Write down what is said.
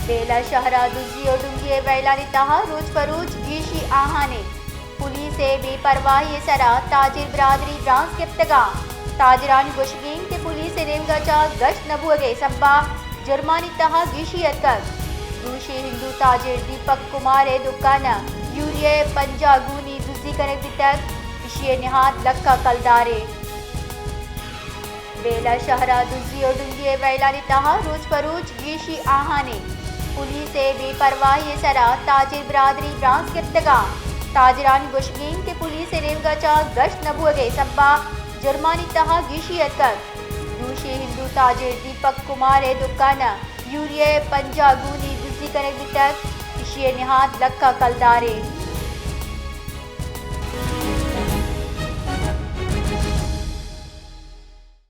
بیلہ شہر ءَ دزی ءُ ڈنگی ءِ ویلانی تہا روچ پہ روچ گیشی آہان اِنت۔ پولیس ءِ بے پرواہی ءِ سرا تاجر برادری برانز گپتگ اَنت۔ تاجرانی گوشگ اِنت کہ پولیس ءِ نیمگ ءَ چہ گشت نہ بوگ ءِ سبب ءَ جرمانی تہا گیشی اتکگ۔ دوشی ہندو تاجر دیپک کمار ءِ دکان ءَ یوریا ءِ پنجاہ گونی دزی کنگ بیتگ، ایشی ءِ نہاد لکھ ءَ کلدار اِنت۔ بیلہ شہر ءَ دزی ءُ ڈنگی ءِ ویلانی تہا روچ پہ روچ گیشی آہان اِنت۔ پولیس ءِ بے پرواہی ءِ سرا تاجر برادری برانز گپتگ اَنت۔ تاجرانی گوشگ اِنت کہ پولیس ءِ نیمگ ءَ چہ گشت نہ بوگ ءِ سبب ءَ جرمانی تہا گیشی اتکگ۔ دوشی ہندو تاجر دیپک کمار ءِ دکان ءَ یوریا ءِ پنجاہ گونی دزی کنگ بیتگ، ایشی ءِ نہاد لکھ ءَ کلدار اِنت۔